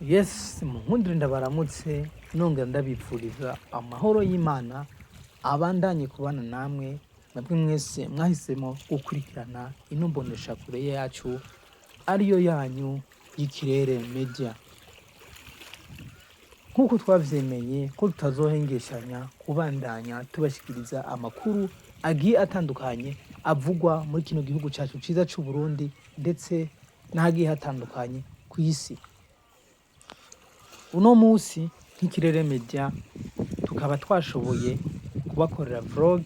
Yes, munkundire ndabaramutse nongera ndabipfuriza amahoro y'Imana abandanye kubana namwe mwebwe mwese mwahisemo gukurikirana ino mboneshakure yacu ariyo yanyu y'Ikirere Media. Nk'uko twavyemeye ko tutazohengeshanya kubandanya tubashikiriza amakuru agiye atandukanye avugwa muri kino gihugu cacu ciza c'u Burundi ndetse n'ahagiye hatandukanye kw'isi. Uno musi nk'Ikirere Media tukaba twashoboye kubakorera vlog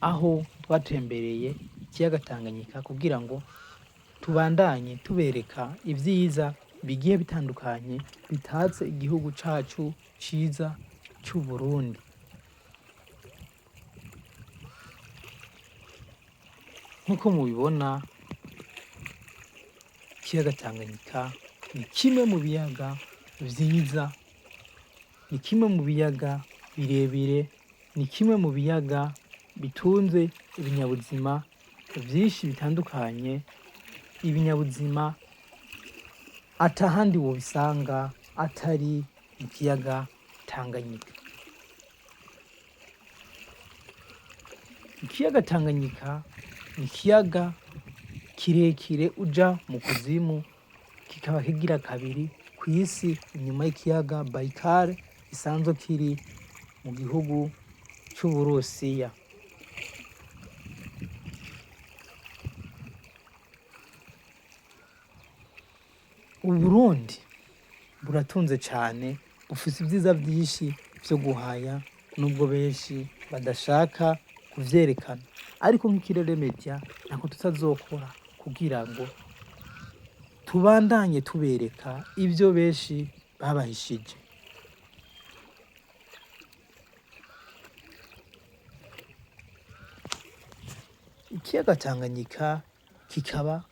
aho twatembereye ikiyaga Tanganyika kugira ngo tubandanye tubereka ivyiza bigiye bitandukanye bitatse igihugu cacu ciza c'u Burundi. Nk'uko mubibona, ikiyaga Tanganyika ni kimwe mu biyaga vyiza, ni kimwe mu biyaga birebire, ni kimwe mu biyaga bitunze ibinyabuzima vyinshi bitandukanye, ibinyabuzima atahandi wobisanga atari mu kiyaga Tanganyika. Ikiyaga Tanganyika ni ikiyaga kirekire uja mu kuzimu, kikaba kigira kabiri kw'isi inyuma y'ikiyaga Baikal gisanzwe kiri mu gihugu c'Uburusiya. Uburundi buratunze cane, bufise ivyiza vyinshi vyo guhaya nubwo benshi badashaka kuvyerekana, ariko nk'Ikirere Media ntako tutazokora kugira ngo tubandanye tubereka ivyo benshi babahishije. Ikiyaga Tanganyika kikaba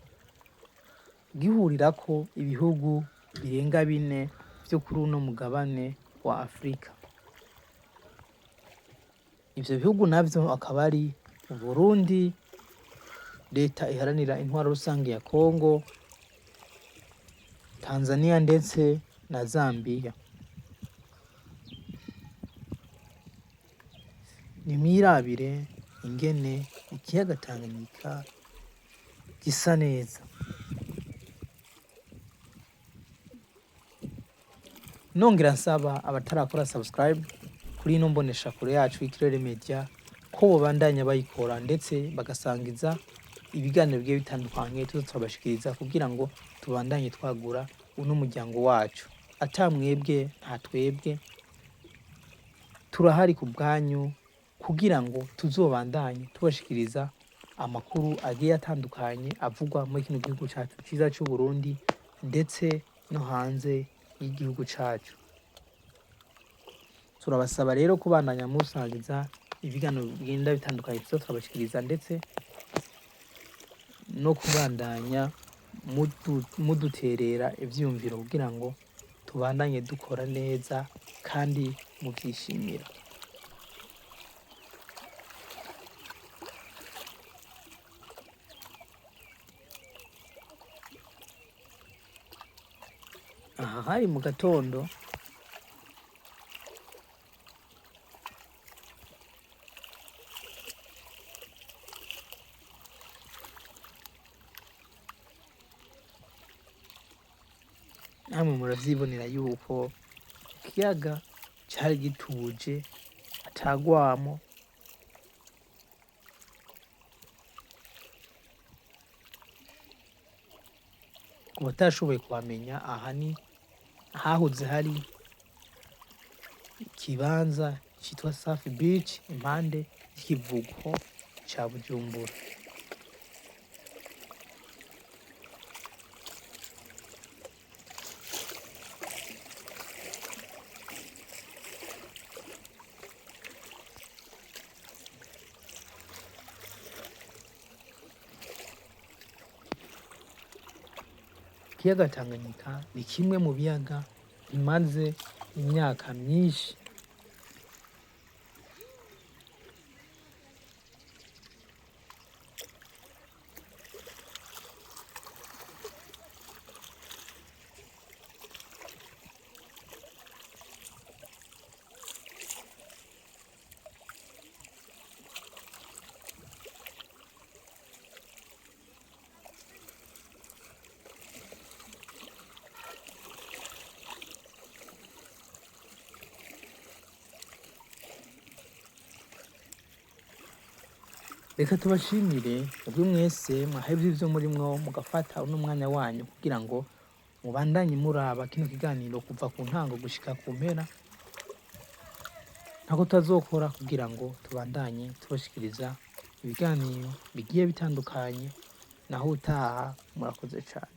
gihurirako ibihugu birenga bine vyo kuri uno mugabane wa Afrika. Ivyo bihugu navyo akaba ari Uburundi, Leta iharanira intwaro rusange ya Kongo, Tanzania ndetse na Zambia. Nimwirabire ingene ikiyaga Tanganyika gisa neza. Nongera nsaba abatarakora subscribe kuri ino mboneshakure yacu y'Ikirere Media ko bobandanya bayikora ndetse bagasangiza ibiganiro bigiye bitandukanye tuza turabashikiriza kugira ngo tubandanye twagura uno muryango wacu. Ata mwebwe nta twebwe, turahari ku bwanyu kugira ngo tuzobandanye tubashikiriza amakuru agiye atandukanye avugwa muri kino gihugu cacu ciza c'u Burundi ndetse no hanze y'igihugu cacu. Turabasaba rero kubandanya musangiza ibiganiro bigenda bitandukanye tuza turabashikiriza ndetse no kubandanya muduterera ivyiyumviro kugira ngo tubandanye dukora neza kandi muvyishimira. Aha hari mu gatondo, namwe muravyibonera yuko ikiyaga cari gituje atagwamo. Ku batashoboye kuhamenya, aha ni hahoze hari ikibanza citwa Safi Beach impande y'ikivuko ca Bujumbura. Ikiyaga Tanganyika ni kimwe mu biyaga bimaze imyaka myinshi. Reka tubashimire ubwo mwese mwahevye ivyo murimwo mugafata uno mwanya wanyu kugira ngo mubandanye muraba kino kiganiro kuva ku ntango gushika ku mpera. Ntako tutazokora kugira ngo tubandanye tubashikiriza ibiganiro bigiye bitandukanye. Naho utaha, murakoze cane.